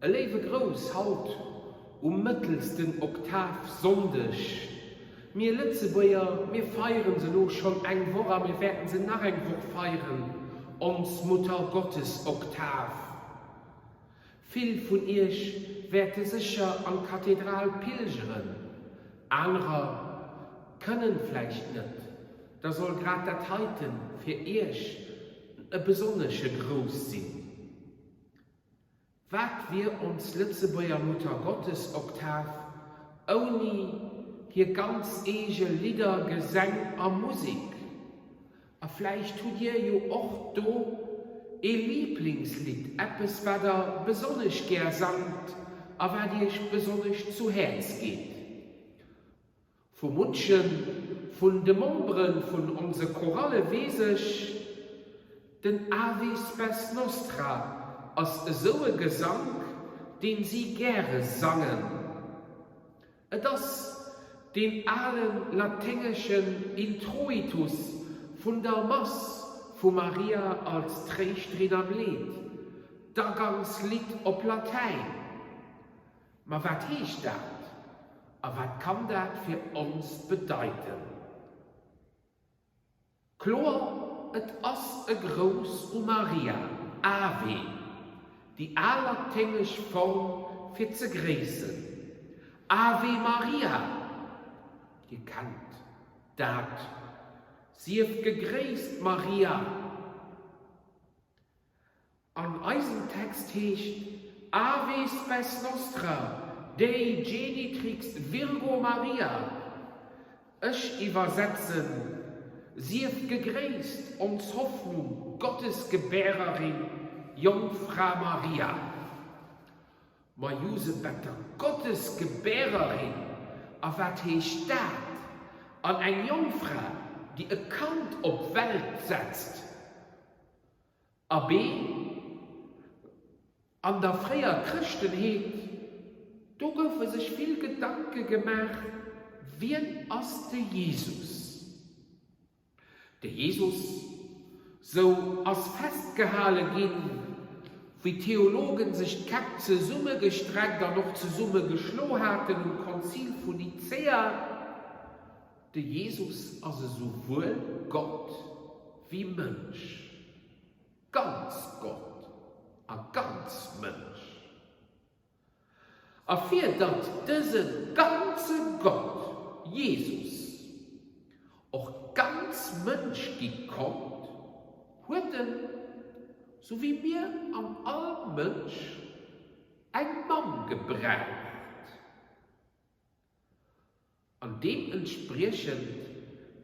E léiwe Grouss haut um mëttelsten Oktavsonndeg. Mir Lëtzebuerger, mir feieren se elo schonn eng Woch a mir wäerten se nach eng Woch feieren, ons Muttergottesoktav. Vill vun iech wäerte sécher an d'Kathedral pilgeren, anerer kënnen vläicht net. Da soll grad dat heiten fir iech e besonnesche Grouss sinn. Wat wier ons Lëtzebuerger Muttergottesoktav ouni hir ganz eege Lidder, Gesäng a Musik? A vläicht hutt Dir jo och do ee Liiblingslidd, eppes wat der besonnesch gär sangt a wat Iech besonnesch zu Häerz geet. Vu munche vun de Membere vun onse Choralle weess ech, Den Ave Spes Nostra ass esou e Gesank, deen si gäre sangen. Et ass deen ale laténgeschen Introitus vun der Mass vu Maria als Tréischterin am Leed, d'Agangslidd op Latäin. Ma wat heescht dat a wat kann dat fir ons bedeiten? Kloer, et ass e Grouss u Maria, Ave, déi al laténgesch Form fir ze gréissen, Ave Maria, Dir kennt dat, Sief gegréisst, Maria. An eisem Text heescht Ave spes nostra, Dei genitrix Virgo Maria. Ech iwwersetzen, Sief gegréisst, ons Hoffnung, Gottesgebärerin, Jongfra Maria. Ma Josebetter, Gottesgebärerin, a wat heescht dat? An eng Jongfra, déi e Kand op d'Welt setzt? Abee, an der fréier Chrëschtenheet, do goufe sech vill Gedanke gemaach, Wien ass de Jesus? De Jesus, sou ass festgehale ginn, wéi d'Theologen sech d'Käpp zesummegestreckt an och zesummegeschlo haten um Konzil vun Nicäa, De Jesus ass esouwuel Gott wéi Mënsch, ganz Gott a ganz Mënsch. A fir datt dëse ganze Gott, Jesus, och ganz Mënsch gi konnt, huet en, sou wéi mir an all Mënsch, eng Mamm gebraucht. An deementspriechend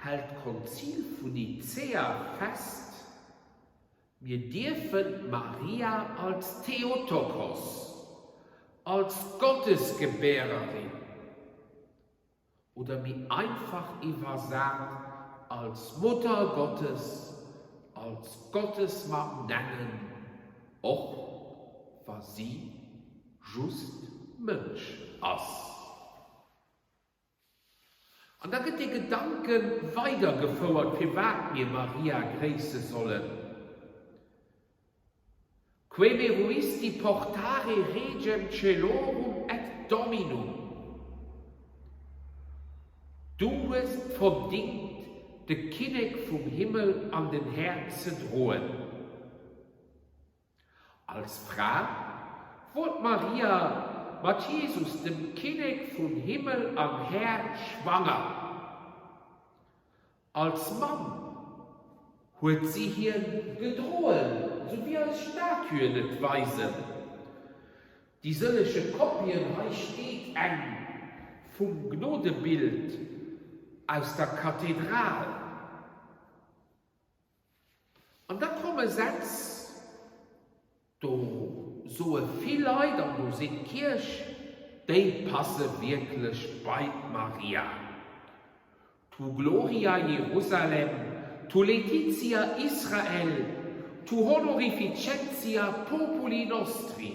hält d'Konzil vun Nicäa fest, Mir dierfen d'Maria als Theotokos, als Gottesgebärerin oder méi einfach iwwersat als Mutter Gottes, als Gottesmamm nennen, och wa si just Mënsch ass. An da gëtt dee Gedanke weidergefouert, firwat mir Maria gréisse sollen, Quae meruisti portare regem celorum et dominum. Du hues d'verdingt, de Kinnek vum Himmel an den Här ze droen. Als Fra wor d'Maria mat Jesus, dem Kinnek vum Himmel an Här, schwanger. Als Mamm huet si hien gedroen, sou wéi eis Statuen et weisen. Déi sëlleche Kopien, hei steet eng vum Gnodebild aus der Kathedral. An da komme Sätz, do soe vill Leit, an do seet d'Kierch, déi passe wierklech bei d'Maria, Tu gloria Jerusalem, tu laetitia Israel, tu honorificentia populi nostri.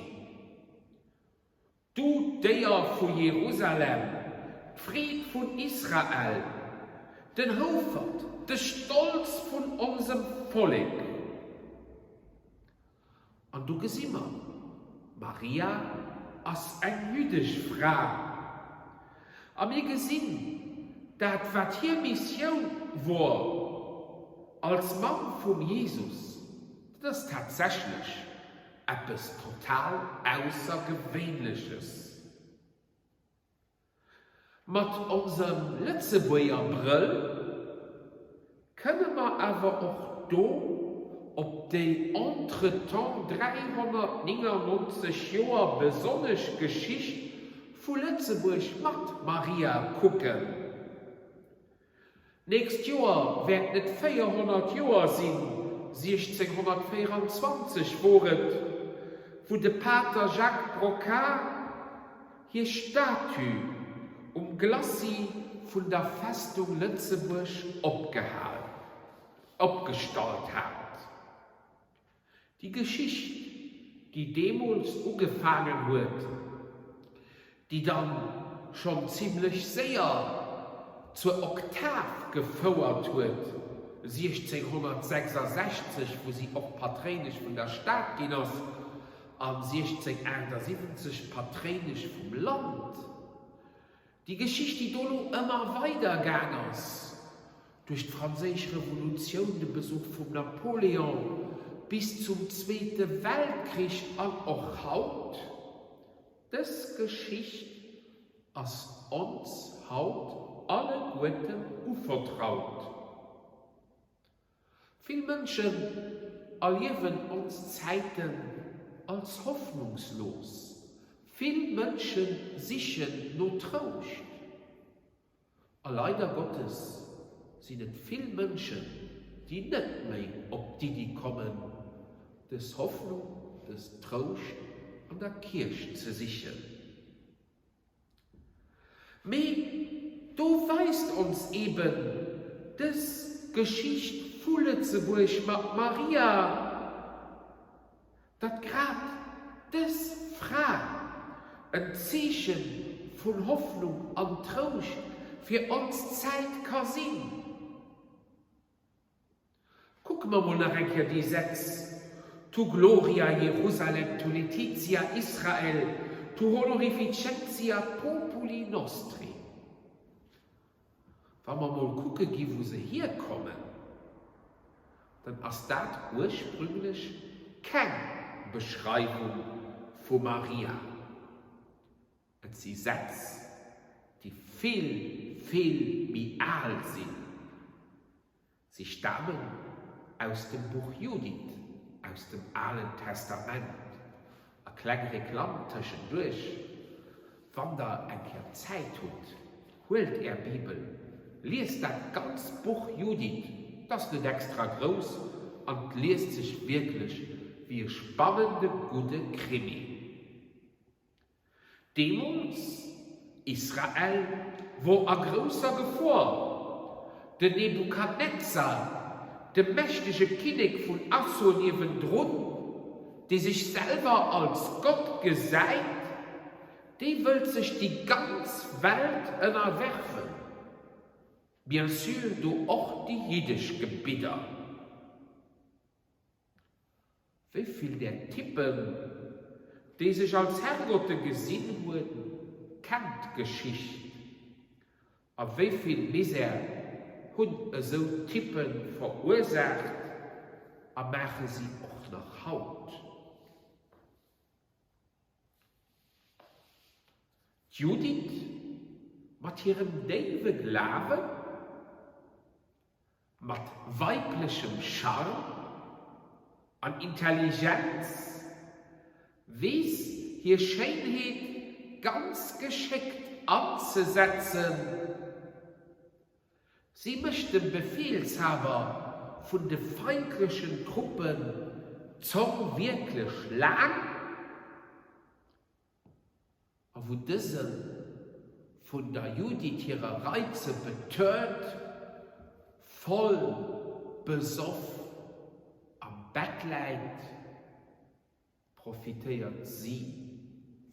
Du, d'Éier vu Jerusalem, d'Freed vun Israel, den Houfert, de Stolz vun onsem Vollek. An do gesi mer. D'Maria ass eng jüddesch Fra. A mir gesinn, dat wat hir Missioun wor als Mamm vum Jesus, dat ass tatsächlech eppes total Aussergewéinleches. Mat onsem Lëtzebuerger Brëll kënne mer awer och do op déi entretemps 399 Joer besonnesch Geschicht vu Lëtzebuerg mat Maria kucken. D'nächst Joer wäerten et 400 Joer sinn, 1624 wor et, wou de Pater Jacques Brocquart hir Statue um Glacis vun der Festung Lëtzebuerg opgehal, opgestallt hat. Déi Geschicht, déi deemools ugefaangen huet, déi dann schonn zimlech séier zur Oktav gefouert huet, 1666, wou si och Patréinesch vun der Stad ginn ass, an 1678 Patréinesch vum Land. Déi Geschicht, déi dono ëmmer weider gaang ass, duerch d'Franséisch Revolutioun, de Besuch vum Napoléon, bis zum Zweete Weltkrich an och haut, dës Geschicht ass ons haut alleguerten uvertraut. Vill Mënschen erliewen ons Zäiten als hoffnungslos. Vill Mënsche sichen no Trouscht. A leider Gottes sinn et vill Mënschen, déi net méi op d'Iddi kommen, dës Hoffnung, dës Trouscht an der Kierch ze sichen. Mee do weist ons eben dës Geschicht vu Lëtzebuerg mat Maria, datt grad dës Fra en Zeeche vun Hoffnung an Trouscht fir ons Zäit ka sinn. Kucke mer mol nach eng Kéier déi Sätz, Tu gloria Jerusalem, tu laetitia Israel, tu honorificentia populi nostri. Wa mer mol kucke gi wou se hierkommen, dann ass dat ursprünglech keng Beschreiwung vu Maria. Et si Sätz, déi vill, vill méi al sinn. Si stamen aus dem Buch Judith aus dem Alen Testament. A kleng Reklamm tëschenduerch, Wann der eng Kéier Zäit hutt, huelt är Bibel, liest dat ganzt Buch Judith, 't ass net extra grouss an 't liest sech wierklech wéi e spannende gudde Krimi. Deemools, Israel wor a grousser Gefor. Den Nebukadnezar, de mächtege Kinnek vun Assur niewendrun, dee sech selwer als Gott gesäit, dee wëllt sech déi ganz Welt ënnerwerfen, bien sûr do och déi jiddesch Gebidder. Wéi vill där Typen, déi sech als Herrgotte gesinn hunn, kennt d'Geschicht? A wéi vill Misär hunn esou Typpe verursaacht a maache si och nach haut? D'Judith mat hirem déiwe Glawen? Mat weiblechem Charme an Intelligenz weess hir Schéinheet ganz geschéckt anzesetzen. Si mécht dem Befehlshaber vun de feindlechen Truppen d'Zong wierklech laang. A wou dëse vun der Judith hirer Reize betört, voll besoff am Bett läit, profitéiert si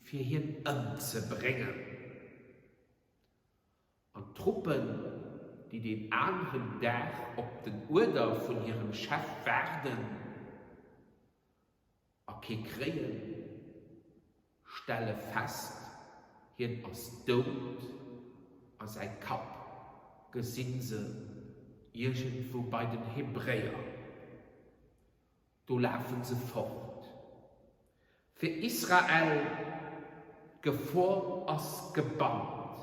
fir hien ëmzebréngen. An d'Truppen, déi deen aneren Dag op den Uerder vun hirem Chef waarden, A kee kréien. Stelle fest, hien ass dout a säi Kapp gesinn se iergendwou bei den Hebräer. Do lafen se fort. Fir Israel, d'Gefor ass gebannt.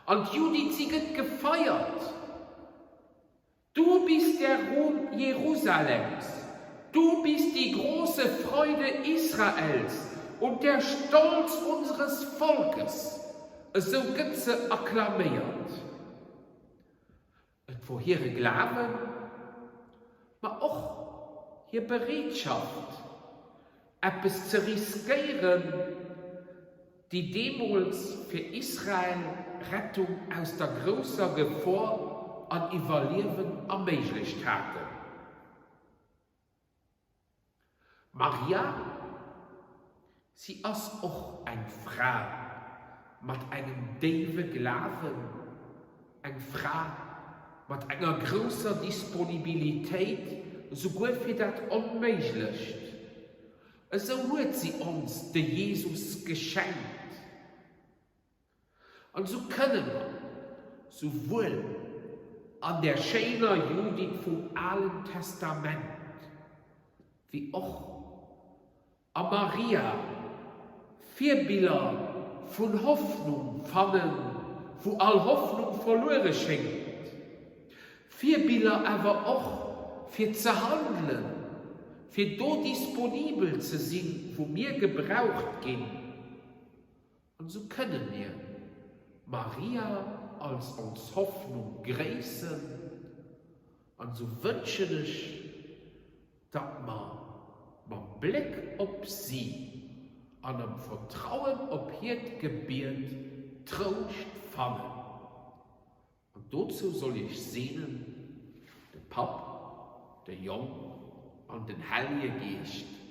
An d'Judith, si gëtt gefeiert. Du bist der Ruhm Jerusalems, du bist die große Freude Israels und der Stolz unseres Volkes, esou gëtt se akklaméiert. Et wor hire Glawen, ma och hir Bereetschaft, eppes ze riskéieren, déi deemools fir Israel Rettung aus der grousser Gefor an Iwwerliewen erméiglecht haten. Maria, si ass och eng Fra mat engem déiwe Glawen, eng Fra mat enger grousser Disponibilitéit, souguer fir dat Onméiglecht. Esou huet si ons de Jesus geschenkt. An esou kënne mer souwuel an där schéiner Judith vum Alen Testament wéi och a Maria Virbiller vun Hoffnung fannen, wou all Hoffnung verluere schéngt. Virbiller awer och fir ze handelen, fir do disponibel ze sinn, wou mir gebraucht ginn. An esou kënne mir Maria als ons Hoffnung gréissen. An esou wënschen ech, datt mer mam Bléck op si an am Vertrauen op hiert Gebiet Trouscht fannen. An dozou soll iech seenen de Papp, de Jong an den Hellje Geescht.